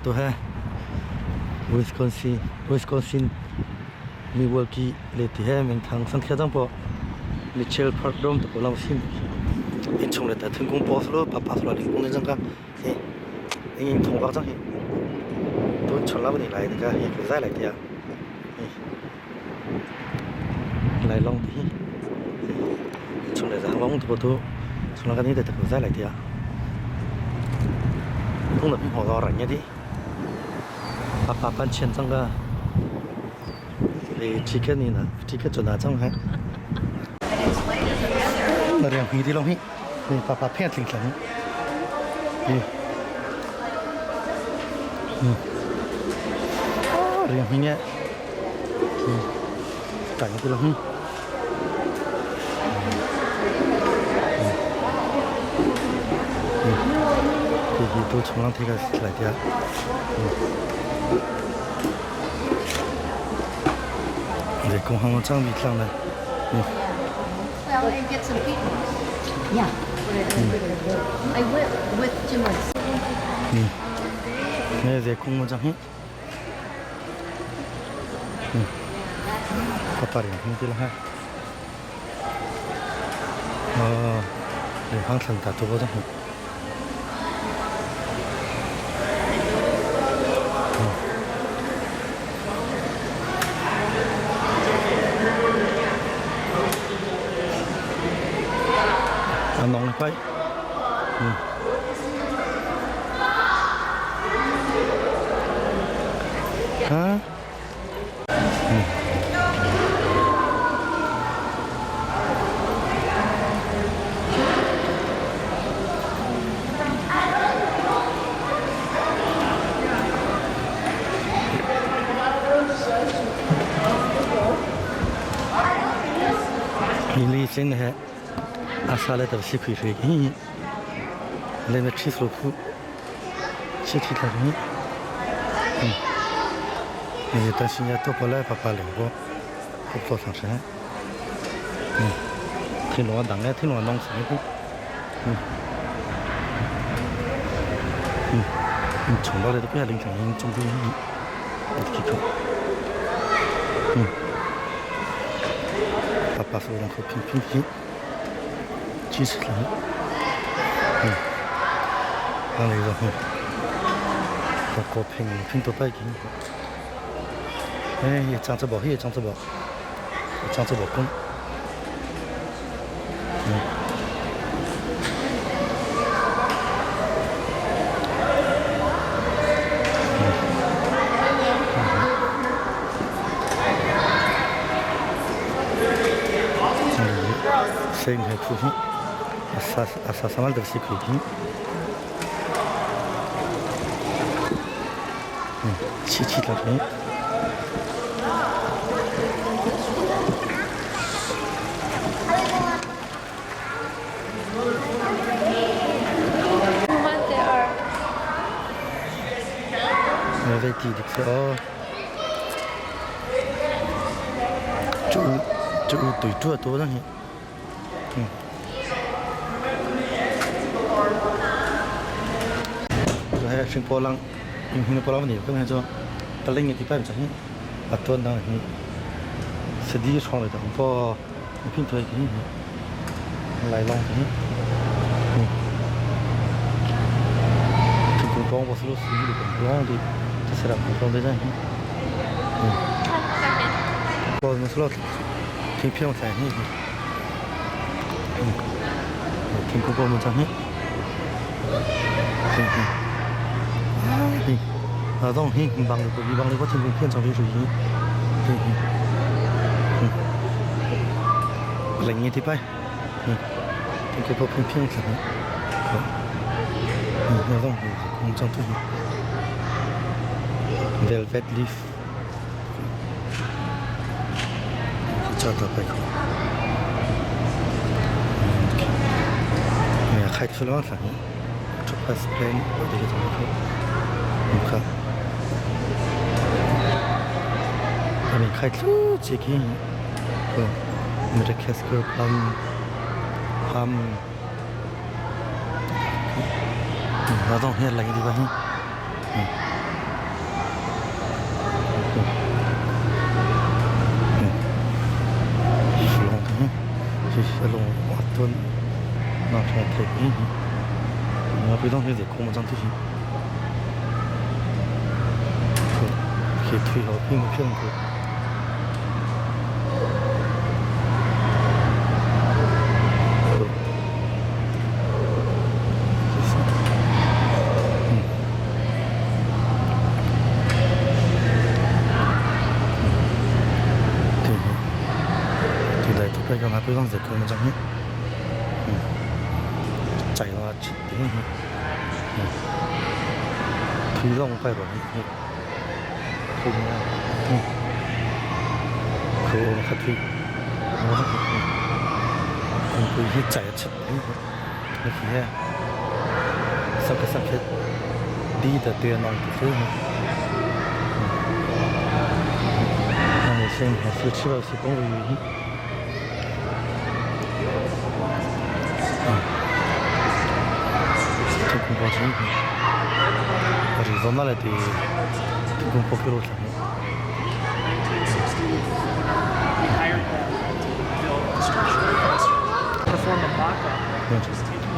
Tuha Wisconsin Wisconsin Milwaukee le ti he minthang sangkhia cang po Mitchell Park dom te ko lang sim in chung le ta thingkung po slo pa pa slo ding kung jang ka hi ing thong bak cang hi tun chon la ni lai ka hi ko zai lai tia hi lai long ti hi chung le zang long te po tu chung la ka ni te ko zai lai tia thung la phi ho lo rang ya di pa pa pan chen cang ka le ticket ni na ticket cho na cang ha na riang hui ti long hi ni pa pa phe tling tlang hi riang hui nge tai ti long hi Thì thì tôi chống lăng thì cái lại thì để công hàng trang bị tlang này. Well, and get some people. Yeah. I went with Jim. Nè về công một trang hết. Papari hing ti la ha. Để hang thlan ta to bo jang. À nong pai. Ha? Lily sin he asale tar si phi phi hi le me thi su phu chi thi la ni ni ta sin ya to pola pa pa le go ko to sa sa thi lo dang le thi lo nong sa ku chung ba le to pa ling chang ing chung pi hi ki ko pa pa su dang ko phin phin hi chi si la ang le zo ko phin phin to pa ki哎，张志宝，嘿，张志宝，张志宝公。Sing he phu hi asa asa samal deuh si phi hi chi chi la hi What they are. Về ti dik se o chu chu tui tu to lang hi he hring paw lang in hing paw lang ni ko he cho taling ti pa cha hi aton dang hi sadi chong le tang po phin thoi ki lai long hi thung pong bo slu si li ko long di ta sera ko long de ja hi po no slo thing phiang sai hi thing ko po mo cha hi hi à dong hi bang ko bi bang ko thing ko phiang chang bi hi hi hi leng ni ti pai thing ko po phiang phiang sa hi na dong hi kong chang tu hi velvet leaf cha ta pai ko ya khai chu lo sa hi topaz plain o de to ko ka ami khai chu chi ki ko Madagascar plum plum na dong hi lang di ba hi. Perform a mock-up, which is taking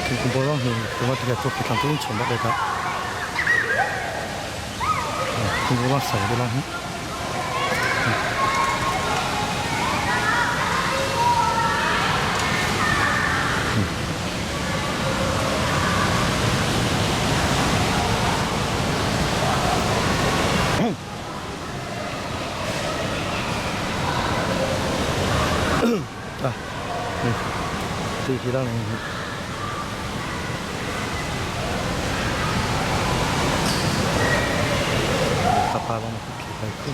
Thingkung pawl zong hi tuma ti tuk thlang tu in chom bak ta. Thingkung zong sau te lang hi. Ah, ti khi lang ni. Kapa bang khi kai khu.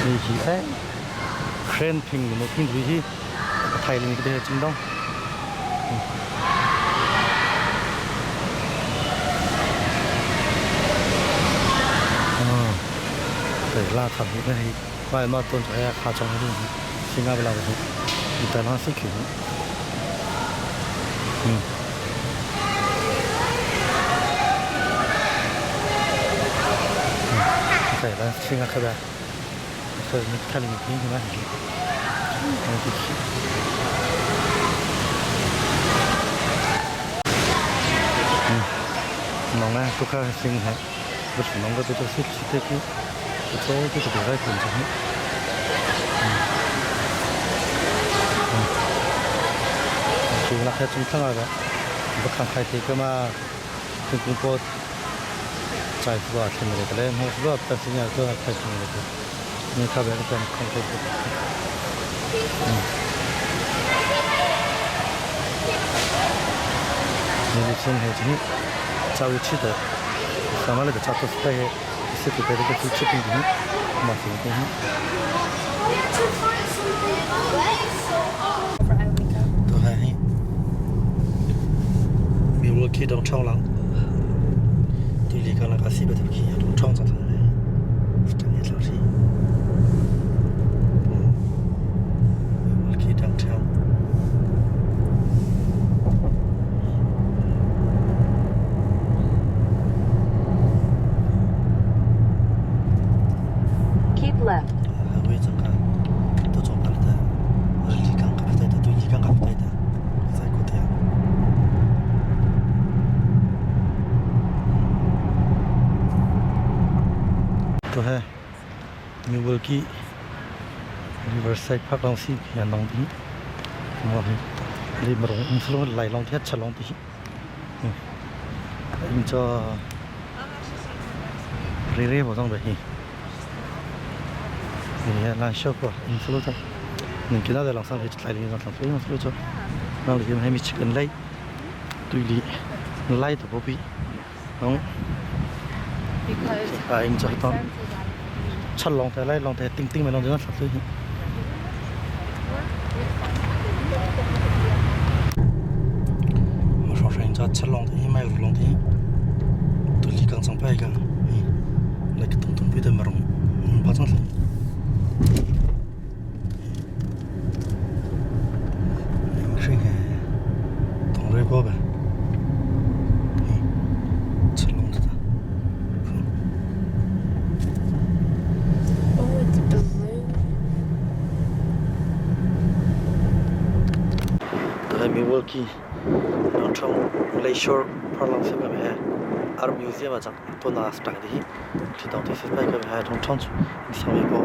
Mi hi eh khren phing mo phing dui hi thai ling ke ching dong. 对，拉他那嘿，外嘛蹲着哎，卡装的，新加坡来的，你带那是去。嗯。对，来新加坡的，这你看你平时嘛，嗯，侬呢都看新海，不是侬个这个是这个，这这个别个品种。嗯，就那开中看那个，不看开这个嘛，跟中国在乎啊，听不得嘞，我不但是你要做开听不得，你看别个这样看这个，嗯。你先系啲就出的，上完那个扎托斯的，是给别个做出品的，嘛是的。都系 Milwaukee downtown lang 对里个那个西北头去downtown 就系，真系老师。Milwaukee downtown。 Keep left. 会增加都做不了的，离港个不对的，对离港个不对的，在国内。都系 Milwaukee Riverside Park lang si yan long di mo hi li marong um slo lai long thiat chalong ti in cho re re bo jong be hi ni lan shop ko in slo ta ni kina de lang sang hi lai li lang sang slo cho lang li hem chicken lai tui li lai to bo bi nong Because à in cho to chal long the lai long the ting ting mai long de na thla hi 我说说人家吃龙的，买龙的，都离港上摆个，那个东东北的没龙，把张龙。是个东瑞宝呗，吃龙的。 Oh, it's blue. 都还 Milwaukee downtown Lakeshore Park lang se ba ar museum a chang to na stang de hi thi dong te se pai ka hai downtown chu ni sang we bo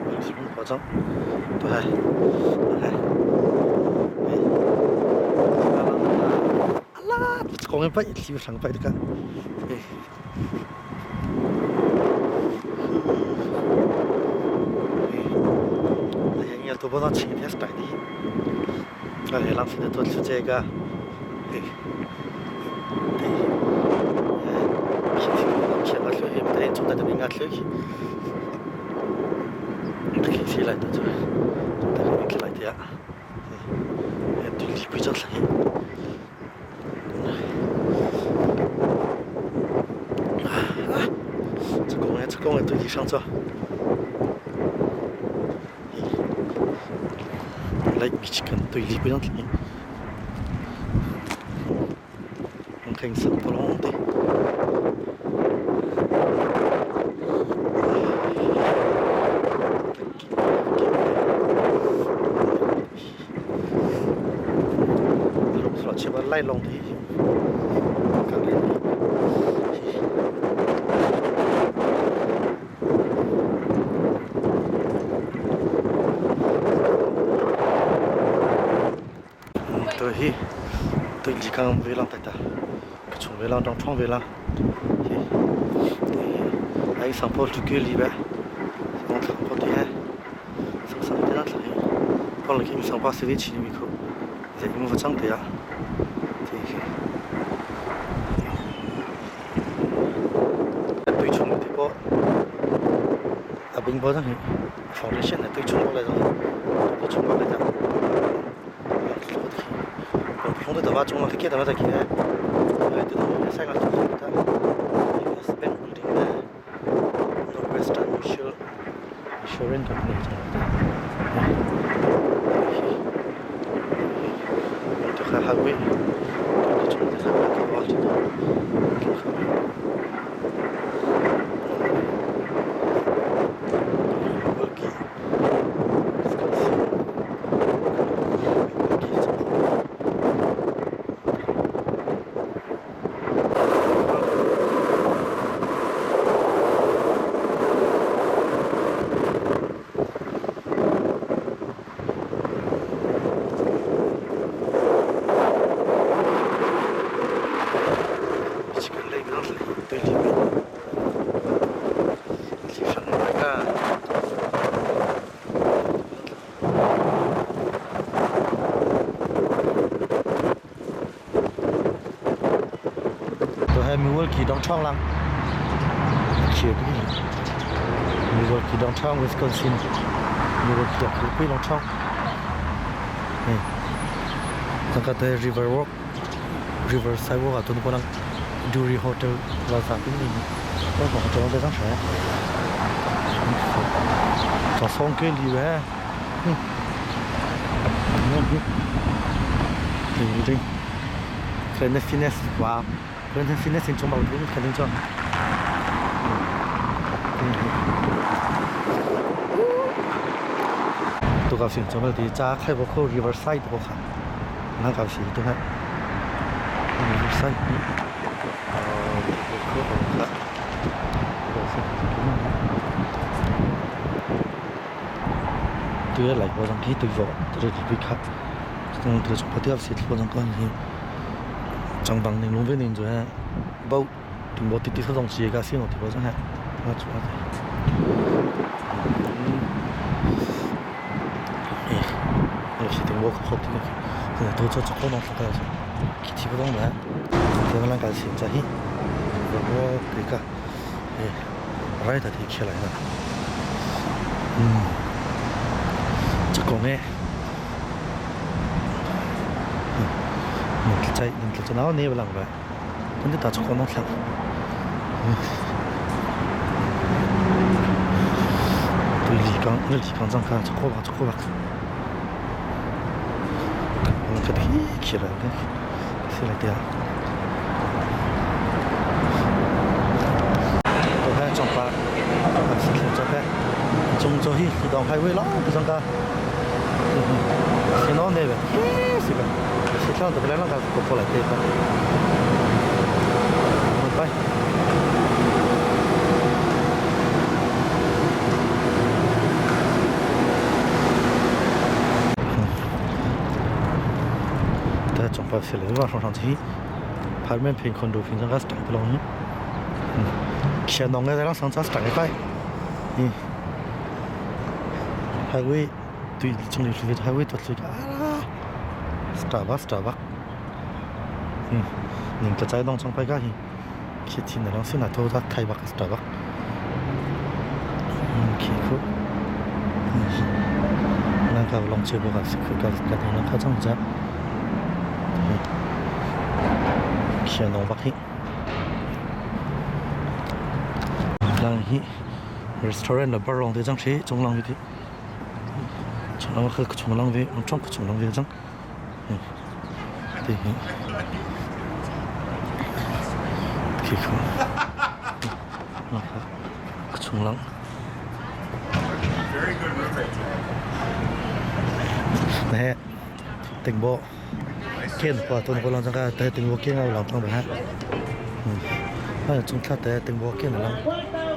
museum ko chang to hai hai ala kong pai thi sang pai ka eh ya to bo na ching te stang de hi 啊，浪费的多出这个，对，对，哎，去去去，不得从那边啊去，去起来的就，大家起来的啊，哎，对，比较累。啊，这公园这公园对地上走。Lake Michigan tuili pui lang thli. Kheng sak tolong te. Lai long te kan le Tôi hi tôi chỉ cần về lang ta cái chung về lang trong trong về lang anh sang Paul tu kêu li ba sang Paul tu ha sang sang thế nào thì Paul là khi sang Paul sẽ chỉ mi khu thì mình phải chẳng thế à thì 对冲的波，啊，冰波上去，放着线的对冲过来，对冲过来的。红的头发中了，给头发再给，哎，对头，三个头发，US Bank Building 的 Northwestern Mutual Insurance Company 这还还会，这中的还还好几多。Milwaukee downtown lang chia cái gì Milwaukee downtown Wisconsin Milwaukee ở khu downtown này thằng cái tới Riverwalk Riverside Walk ở tuần qua đang Drury Hotel Plaza cái gì có một hotel đang sáng sủa cho xong cái gì vậy thì đi Planet Fitness wow Planet Fitness in trong bảo thủ khẳng định cho 都高兴，专门伫早开无靠 Riverside 无卡，咱高兴都系 Riverside，哦，无靠无卡，对来过上去对付，对对对卡，从这个从跑掉是过上关系，张帮你龙飞你做系，包定无滴滴出东西个先我提过上系，我做下。都做做可能做个具体不懂嘞，这个啷个是在去，我这个哎，来得提起来了，嗯，这个呢，嗯，在你在哪里不啷个？근데 다 저거 놓자. 对，李刚，那李刚张看，这过吧，这过吧。我可提起来了，起来点。都还装吧，还是装吧，中州去当海威了，不装个。先到那边，是吧？是这样子，不来那个过来对吧？拜。แต่จงไปเสียเลยว่าสองสามทีพาร์เมนเพลงคนดูเพลงจังก็สตังไปลงนี่เขียนน้องได้แล้วสองสามสตังไปนี่ไฮเวย์对中流水ไฮเวย์ตัวสุดอ่าสตาร์บัคสตาร์บัคอืมหนึ่งกระจายน้องช่องไปก็เห็นคิดทีไหนลองซื้อหน้าโทรทัศน์ไทยบัคสตาร์บัคโอเคครับแล้วก็ลองเชื่อบอกกับคือกับการที่เราเข้าช่องจะเขียนน้องบักฮิlang hi restaurant la bar long te chang she chung lang hi ti chung Lang khal ka chung lang ve, ang chong ka chung lang ve jang. Ti hi. Khi khu. Lang kha ka chung lang. Nè, tỉnh bộ. Kiên qua tuần qua lang jang ka te tỉnh bộ kiên ngau lang tang ba ha. Ai chung thla te tỉnh bộ kiên lang.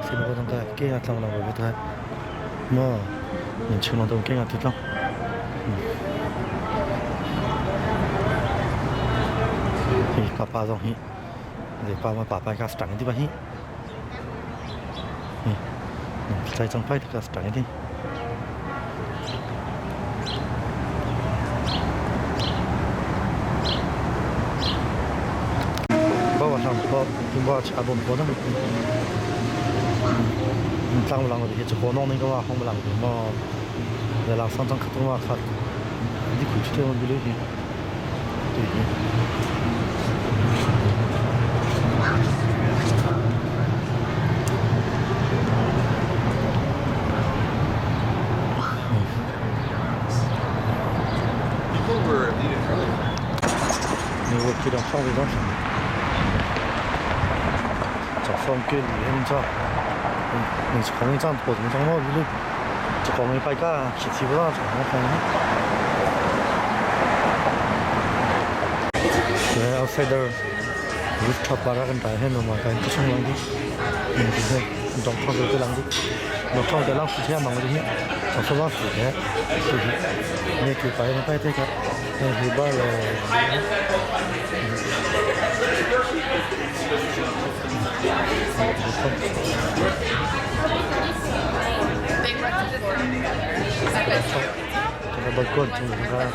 Xin bộ jang ka kiên ngau lang ba ta. Mo, nhìn chung lang tong kiên ngau thit lang. Hi papa zong hi. Le pa ma papa ka stang di ba hi. Hi. Sai chang pai ka stang di. Ba wa sang po kim ba cha bom po na. Tlang lang di chu ko nong ning ka wa hong lang di mo. Le lang sang chang khat wa khat. Di khu chu te mo bi le hi. Ti hi. People were leaving early. Milwaukee dong phong vi dong. Chọc phong kia thì em cho. Mình chỉ có mấy trăm bộ chúng trong nó ví dụ chỉ có mấy bài ca chỉ chỉ vào chọc nó phong. Thế outsider rooftop bar kan tai hen mà cái cái chung lang đi. Mình thì thế dong phong cái lang đi. Dong phong cái lang phụ thế mà cái gì chọc phong lang phụ thế. Thì nghe cái bài nó bài thế cả. Thì ba là Cái balcon chung là ra.